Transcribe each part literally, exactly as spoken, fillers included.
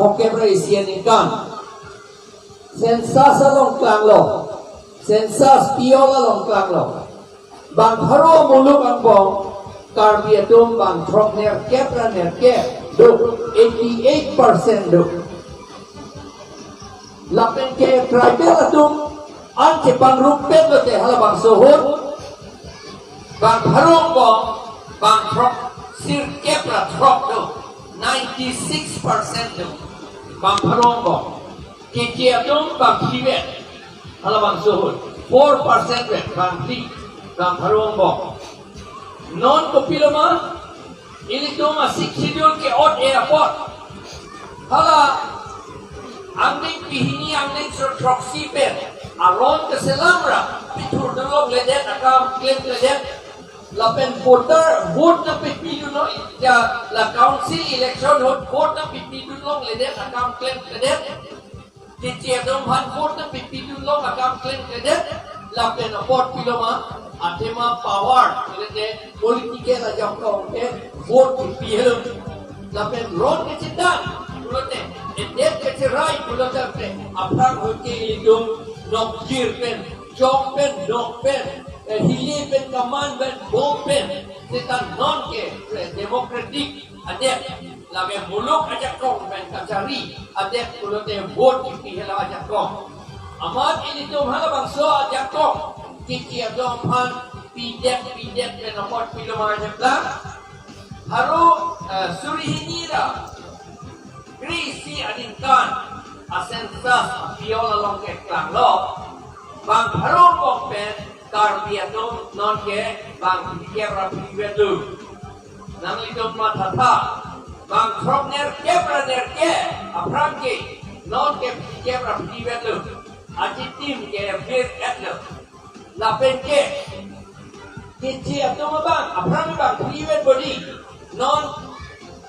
phongkep ra isi aningkan census along klanglo, census pi-ol along klanglo. Bang pharo amuluk angbong Karbi atum bang throk nerkep ra nerkep do, eighty eight percent do. Lapen ke tribal atum an chepangrumpen lote halabangso ahut bang pharo angbong bang throk sirkep ra throk do, ninety six percent do. Bang pharo angbong. Keche atum bang phli vet, halabangso ahut four percent vet bang phli, bang pharo angbong. Non kopiloma, ilitum a-Sixth Schedule ke-ot-e apot, hala angdeng pihini angdeng sro throksi pen aron keselam ra pithurdun longledet, akam klemkledet. Lapen voter vote nangpipidun long, ja la council election ahut vote nangpipidun longledet, akam klemkledet. Keche atum aphan vote nangpipidun long, akam klemkledet. Lapen apot piloma, athema power, lete political ajakong ke vote kipi helo. Lapen ron kechethan pulote, edet kecherai pulote, aphrang ahut ke ilitum nokjir pen, chong pen, nok pen, eh, hile pen, kaman pen, bom pen, seta non ke, eh, democratic adet, lake muluk ajakong pen kachari adet pulote vote kipi helo ajakong. Amat ilitum halabangso ajakong keche atum aphan pidet pidet pen apot piloma ajak lang. Pharo, eh, suri hini ra kre-isi aningkan a-census pi-ol along ke klanglo. Bang pharo angbong pen Karbi atum non ke bang phlikep ra phli vet lo. Nanglitum mathatha, bang throk nerkep ra nerkep aphrang ke non ke phlikep ra phli vet lo. Achitim ke vir-et lo. Lapen ke keche atum abang, aphrang bang phli vet bodi. Non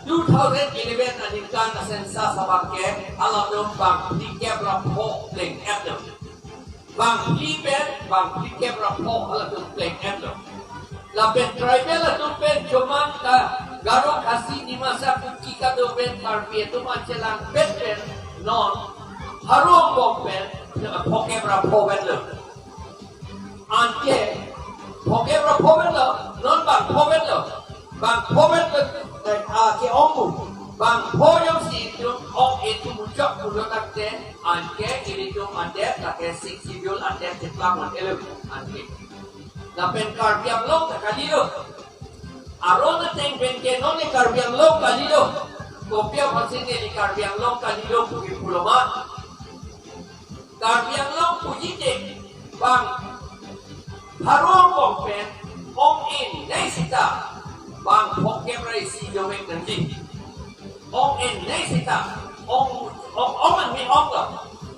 two thousand eleven aningkan a-census abang ke halatum bang phlikep ra pho pleng-et lo. Bang phli pen bang phlikep ra pho halatum pleng-et lo. Lapen tribal atum pen choman ta Garo, Khasi, Dimasa, Kuki kadokave pen Karbi atum an chelangpet pen non pharo angbong pen phongkep ra pho vet lo. Anke phongkep ra pho vet lo, non bang pho vet lo. Bang pho vet lo, eh, a ke-ong mu. Bang pho jongsi itum ong-e thu muchot pulo tangte, anke ilitum adet, lake Sixth Schedule adet cheplang wan elo, anke. Lapen Karbi Anglong ta kalilo. Aron ateng pen ke non le Karbi Anglong kalilo. Kopi aphansi neli Karbi Anglong kalilo pu ke puloma, Karbi Anglong puji ke bang pharo angbong pen ong-e nei sita bang phongkep ra isi dovek nangji. Ong-e nei sita, ong, ong, ong an mi ong lo.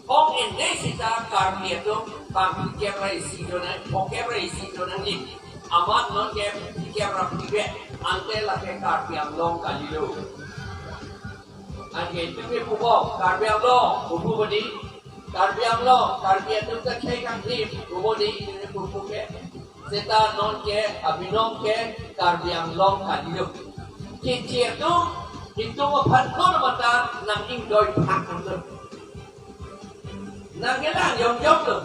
Ong-e nei sita Karbi atum bang phlikep ra isi do nang, phongkep ra isi do nangji. Amat non ke phlikep ra phli vet, ante lake Karbi Anglong kalilo. Anke itum ke pupo, Karbi Anglong, pupo bodi. Karbi Anglong, Karbi atum ta khei kangthim, pupo di, itum ke pupo ke. Seta non ke, abinong ke, Karbi Anglong kalilo. Keche atum, itum aphan non mata nang ingdoi phak nang lo. Nang kelang yom yom lo.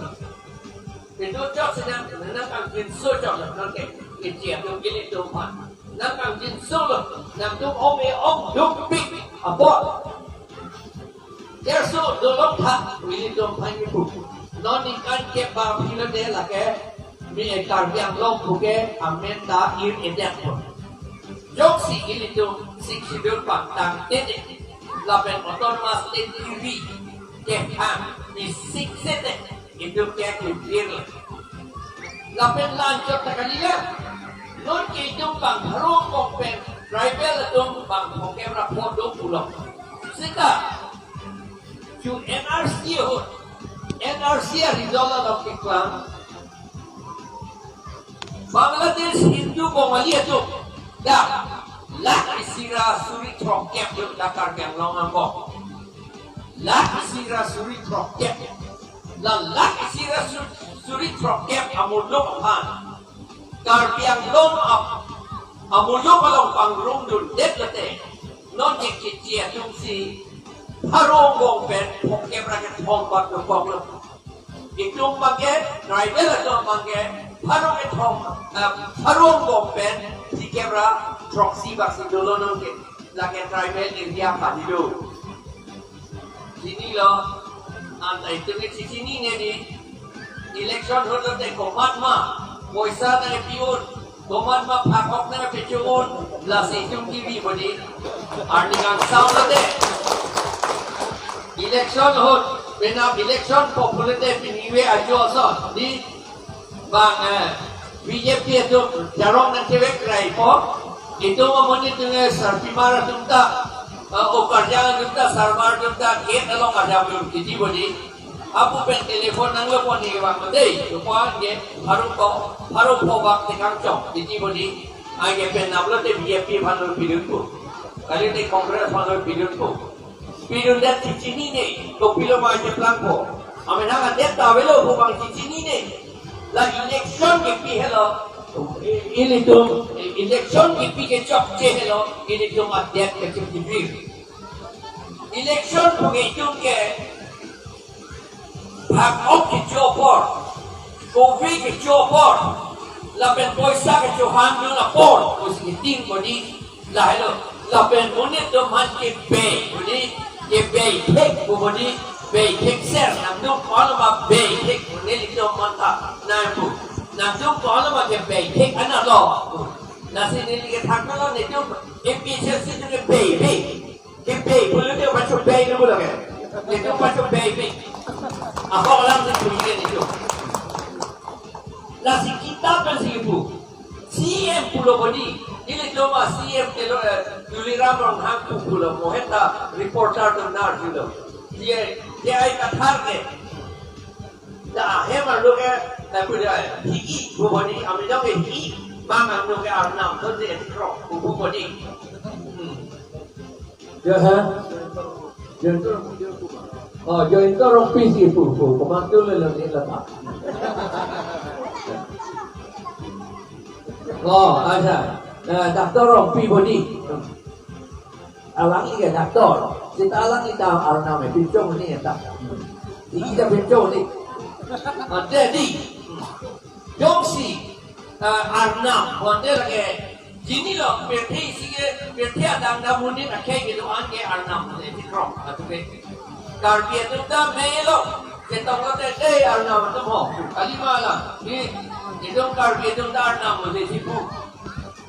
Pintu chok sinang, nang kangjinso chok lo, non ke, keche atum ilitum aphan. Nang kangjinso lo, nangtum ong-e ong dukpik apot. Terso dolok tha, ilitum aphan kipu. Non ningkan kep ba phli lote lake, mi e Karbi Anglong pu ke, amen ta ir-edet po. Jongsi ilitum Sixth Schedule bang tangte de, lapen Autonomous State kiri, kehang, isik sete, itum ke kepir le. Lapen la-anchot ta kalilo. Non ke itum bang pharo angbong pen tribal atum bang phongkep ra pho do pulo. Seta chu N R C ahut, N R C a-result along keklang, Bangladesh Hindu Bongali atum dak lakh isi ra suri throkkep jut dak Karbi Anglong angbong. Lakh isi ra suri throkkep. La lakh isi ra su-, suri throkkep amuluk aphan Karbi Anglong ap-, amuluk along pangrumdundet lote, non ke keche atum si pharo angbong pen phongkep ra kethom bak dokoklo. Itum abangke, tribal atum abangke, pharo kethom, eh, pharo angbong pen phlikep ra throksi bak si dolo nonke, lake tribal area padi do. Chinilo, anta itum ke chichinine dei, election ahut lote komat ma poisa nangkepi-un, komat ma phak-ok nangkepacho-un, lasi itum kibi bodi. Arni kangsam lote election ahut, penap election popular te pinive ajo ason dei, bang, eh, B J P atum jarong nangchevekrai po. Itum amonit atum, eh, sarpimar atum ta, eh, okarjang atum ta, sarmar atum ta, gate along arjap dun titi bodi. Apu pen telephone nanglo pon ni bang dei, to pon ke, pharo ko, pharo pho bak te kangchong titi bodi. Anke penap lote B J P aphan lo pidun po. Kalite Congress aphan lo pidun po. Pidun det chichinine, kopilo ma cheplangpo. Amethang adet ta avelo pu bang chichinine. La election kepi helo. Ilitum election kepi kechokche helo. Ilitum adet kechokche. Election pu ke itum ke phak-ok kecho apor, kove kecho apor, lapen poisa kechohan dun apor, pusi kiting bodi. Lahelo, lapen monit atum aphan kebei bodi, kebei thek pu bodi, bei thekser, nangtum ko-an ma bei thek pu nelitum aphan ta nangpu. Nangtum ko-an ma kebei thek anlo. Lasi neli kethaklo, netum A P H L C atum kebei, bei. Kebei pulote pacho bei lo pulo ke. Netum pacho bei, bei. Ahok alam si puji netum. Lasi kitab pen si pu. C M pulo bodi. Ilitum a-C M kelo, eh, Tuliram Ronghang pu pulo, mo heta reporter atum nar pulo. Dia, dia ai kathar ke. Da hem arlo ke, eh, pu dia, hi-i pu bodi, ami dong ke hi-i, bang arlo ke arnam, to de krok pu bodi. Hmm. Ya, ha? Ya. Oh, ya, itu orang P C pu, pu, komandan le, le, le, le, Pak. Oh, ada. Eh, doctor Rompi bodi. Alangli ke doctor. Seta alangli ta arnam, eh, pinchong ni ta. Ini ta pinchong ni. Ah, jadi, jongsi, eh, arnam, bonte lake, chinilo, pirthe isi ke, pirthe adang dam amonit akhei kedo-an ke arnam, eh, tikrok, atu ke. Karbi atum ta melo, chetong lote, eh, arnam atum ho, kali ma la, ni, itum Karbi atum ta arnam, eh, chipu.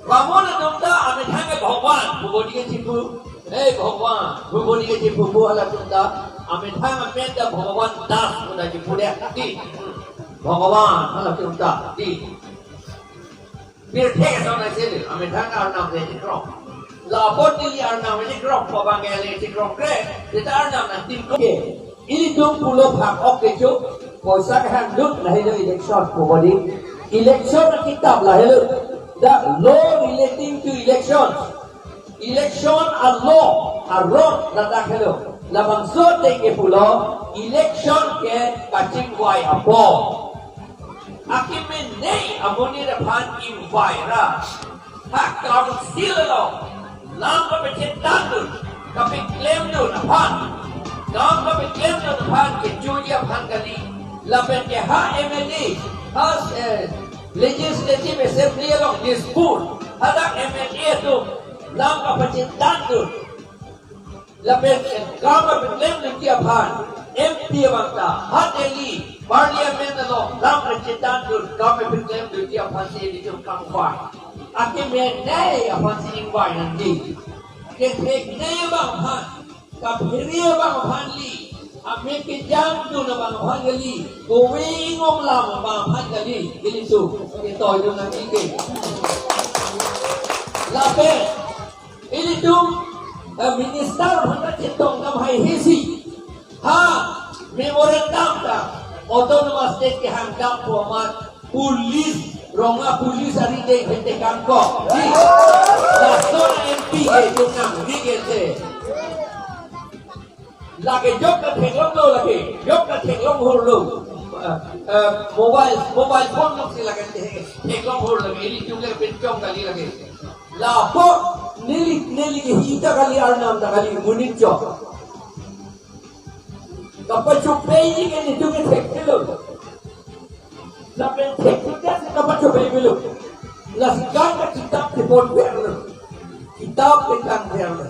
Bamon atum ta amethang ke Bhagwan, pu bodi ke chipu. Hei Bhagwan, pu bodi ke chipu, pu halatum ta. Amethang amen ta Bhagwan Das, pu ta chipu dei. Dei. Bhagwan, halatum ta. Dei. Pirthe ason nangchele, amethang arnam le chikrok. Lapot neli arnam le chikrok, pu abang ke le chikrok kre, seta arnam nangtin ko. Ilitum pulo phak-ok kecho, poisa kehan dun, lahelo election pu bodi. Election akitab lahelo. The law relating to election. Election a-law, a-rot ladak helo. Labangso ateng ke pulo, election ke kachingvai apor. Akemene amonit aphan ingvai ra. Ha council along lam kapachethan dun, kapaklem dun aphan, lam kapaklem dun aphan kechoji aphan kali. Lapen ke ha M L A, ha, eh, Legislative Assembly along Dispur, hadak M L A atum lam kapachethan dun. Lapen kam kepaklem dunji aphan, M P abang ta, ha Delhi, Parliament along, lam kachethan dun, kam kepaklem dunji aphan si ilitum kangvai. Akemene aphan si ingvai nangji. Kethekne abang aphan, kaphere abang aphan li, amek kejam dun abang aphan kali, kove ingom lam abang aphan kali, ilitum, ketoi dun nangji ke. Lapen, ilitum, eh, minister aphan ta chetong dam haihesi. Ha, memorandum ta, autonomous state kehang dam pu amat, police, Ronga police ari dei hete kangkok. Dei, lason M P ke itum nangri ke te. Lake jok ta theklonglo lake, jok ta theklong hurlo. Eh, eh, mobile, mobile phone along si lake the-, theklong hurlo, ilitum le pinchong kali lake. Lapu neli, neli ke hita kali arnam ta kali monit chok. Kapachobei ke nelitum ke thekthelo. Lapen thekthelo si kapachobei avelo. Lasi kan ka kitap kepon verlo. Kitap ke kan verlo.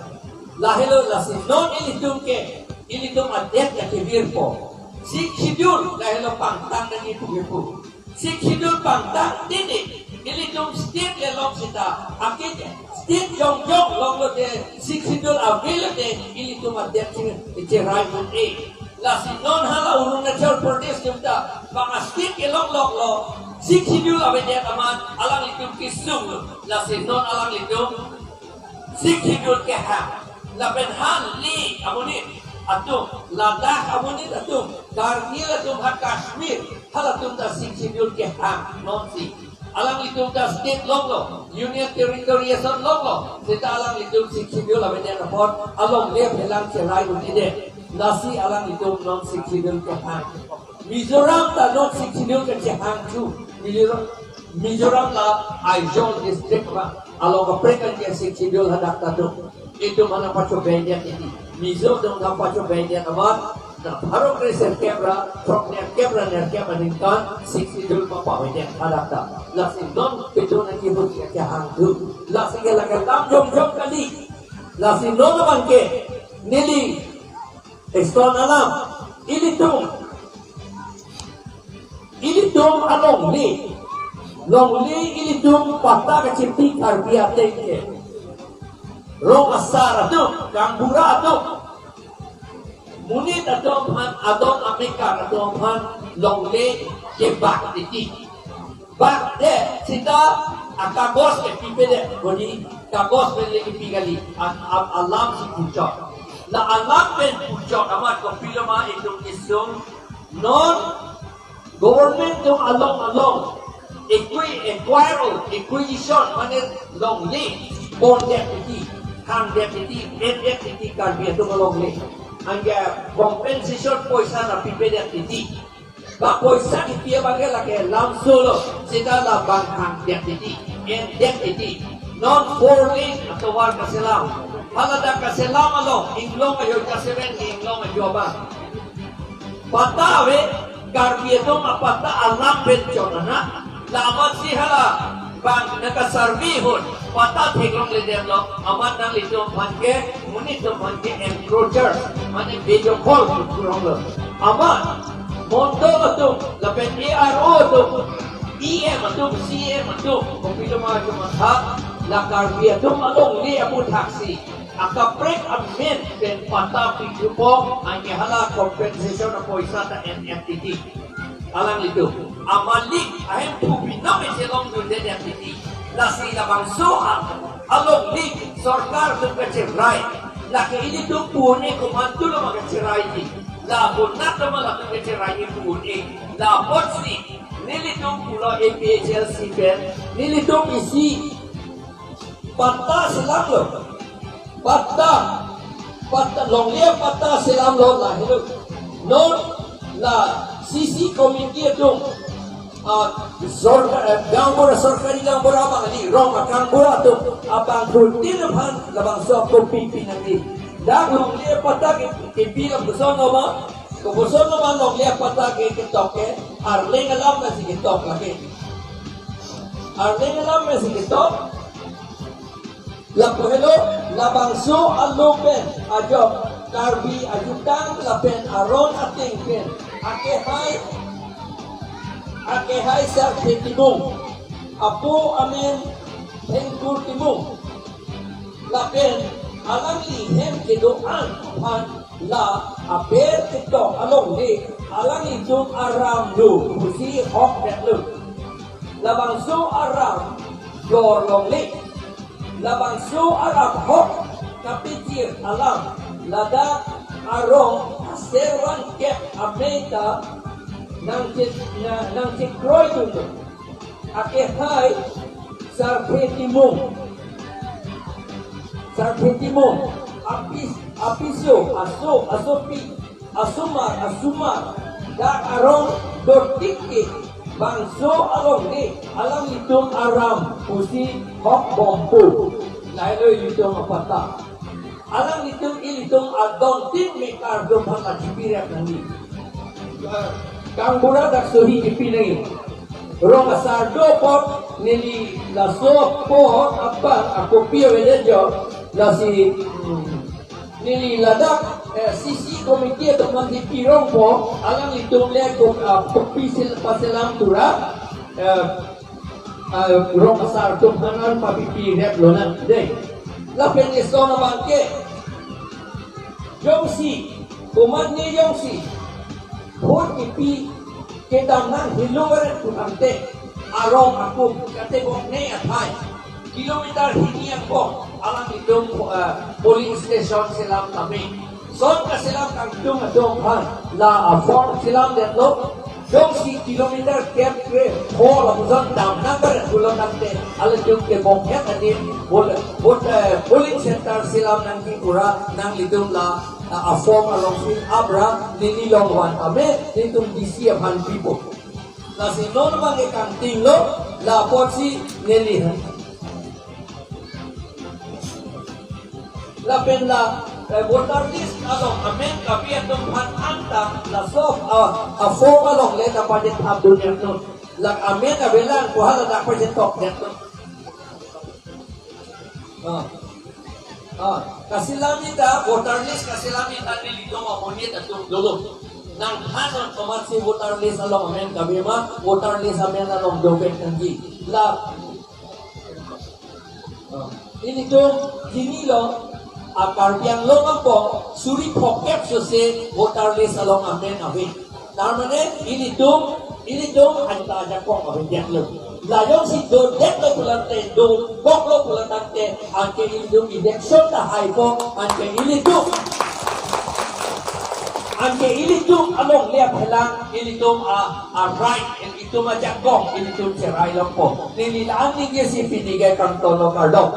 Lahelo lasi non ilitum ke, ilitum adet ke kevirpo. Sixth Schedule lahelo pangtang nangji pu kepu. Sixth Schedule pangtang titi, ilitum state le long sita, akhirnya state jongjong longlo te, Sixth Schedule avelo te, ilitum adet si cherai un-e. Lasi non hala Arunachal Pradesh atum ta, bang a-state kelong longlo, Sixth Schedule avedet amat, alanglitum kesung, lasi non alanglitum Sixth Schedule kehang. Lapen ha Leh amonit atum, Ladakh amonit atum, Kargil atum, ha Kashmir, halatum ta Sixth Schedule kehang nonsi. Alanglitum ta state longlo, Union Territory ason longlo, seta alanglitum Sixth Schedule avedet apot, alongle aphelang cherai un-edet. Lasi alanglitum non Sixth Schedule kehang. Mizoram ta non Sixth Schedule kechehang chu. Mizoram, Mizoram la Aizawl district ma. Along kaprek an ke Sixth Schedule hadak ta do. Itum mana pachobei dia titi. Mizo atum ta pachobei dia amat. Na pharo kre-sirkep ra, throk nerkep ra nerkep aningkan Sixth Schedule papawe dia hadak ta. Lasi non pito na kibut kechehang do. Lasi ke lake lam jongjong kali. Lasi non abang ke neli Iston alam, ilitum, ilitum alongle, longle ilitum patta kachepi Karbi ateng ke. Rong asar atum, gaonbura atum, monit atum aphan, adon amekar atum aphan longle kebak titi. Bak te sita akagos ke pipedet, bodi kagos pen le kipi kali, a, a, alam si puchot. La alam pen puchot amat kopilo ma itum kesung non government atum along along acqui-, acquire, acquisition, mane longle pondet titi, hangdet titi, endet titi Karbi atum alongle. Anke compensation poisa na pipedet titi. Ba poisa kipi abang ke lake lamso lo, seta labang hangdet titi, endet titi. Non four lane atovar kaselam. Haladak kaselam along, inglong ajo jaseven ke inglong ajo abang. Patta ave, Karbi atum apatta alam pen chot ana. La amat si hala bang nangka-survey ahut patta theklongledetlo, amat nanglitum aphan ke, monit atum aphan ke encroacher, mane bedokhol pu kurong lo. Amat mondol atum, lapen A R O atum, E M atum, C M atum, kopilo ma atum atha, la Karbi atum alongle aputhaksi akaprek amen pen patta pithupo, anke hala compensation apoisa ta en-et titi. Alanglitum amalik ahem phu binong ese longdunde titi. Lasi labangso a, alongle sorkar atum kacherai. Lake ilitum pu un-e, komantu lo ma kacherai ti. La bonat lo ma latum kacherai pu un-e. La apotsi nelitum pulo A P H L C pen, nelitum isi patta selamlo. Patta, patta, longle patta selamlo, lahelo. Non la C C committee atum, ah, sorkar, eh, gaonbura, sorkari gaonbura abang kali, rong agaonbura atum abangphutin aphan labangso copy pinangji. Dak longle patta ke, kepi lapuson lo ma, kopuson lo ma longle patta ke ketok ke, Arleng alam pensi ketok lake. Arleng alam pensi ketok. Lapu helo, labangso alo pen ajok Karbi ajutang lapen aron ateng pen akehai, akehai Sarthe Timung, apo amen Thengkur Timung, lapen alangli hem kedo-an aphan la aber ketok alongle alanglitum aram lo pusi hokdetlo. Labangso aram dor longle. Labangso aram hok kapijir alam ladak arong aservan kep amei ta nangche-, na-, nangchekroidunlo. Akehai Sarthe Timung. Sarthe Timung. Apis-, apiso, aso, asopi, asomar, asomar, dak arong dotik ke bangso alongle alanglitum aram pusi hokbompo. Lahelo ilitum apatta. Alanglitum ilitum adon tin mekar atum aphan la chipi rep nangji. Kangbura dak sohi chipi nangji. Rong asar do apot neli laso apot apar akopi avedet jo, lasi, hmm, neli ladak, eh, C C committee atum aphan chipi rongpo, alanglitum le ko, ah, kopi sil paselam tura, eh, ah, rong asar atum aphan an papipi rep lonang dei. Lapen eson abangke, jongsi, komatne jongsi, vote kipi kedam nang helo eret pu tangte, arong akum kate bok ne athai, kilometer hini angbong alanglitum, eh, polling station selam tame. Son kaselam kangtung atum aphan la a-form selamdetlo. Jongsi kilometer kep kre pho lapuson dam nang eret pulo tangte, alanglitum ke bok het adim vote, vote, eh, polling center selam nangji pura nanglitum la, ah, a-form along fill up ra neli long van tame nelitum D C aphan pipo. Lasi non abangke kangtinglo, la apotsi neli ha. Lapen la, eh, voter list along amen kapi atum aphan anta laso, ah, a-form along le ta paje thap dunia non. La amen avelang ko hala dak paje tokdet non. Ah. Ah, kaselam ita, voter list kaselam ita nelitum amonit atum dolo. Nangthan non komatsi voter list along amen kave ma, voter list amen along dovek nangji. La, ah, ilitum chinilo, a-Karbi Anglong angbong suri phokep sose voter list along amen ave. Tar mane ilitum, ilitum anta ajakong avedetlo. La jongsi dodetlo pulo tangte, dokoklo pulo tangte, anke ilitum election ta haipo, anke ilitum, anke ilitum alongle aphelang, ilitum a, a-right, ilitum ajakong, ilitum cherai longpo. Neli la-an ningje si pini ke kangtonlo kardom.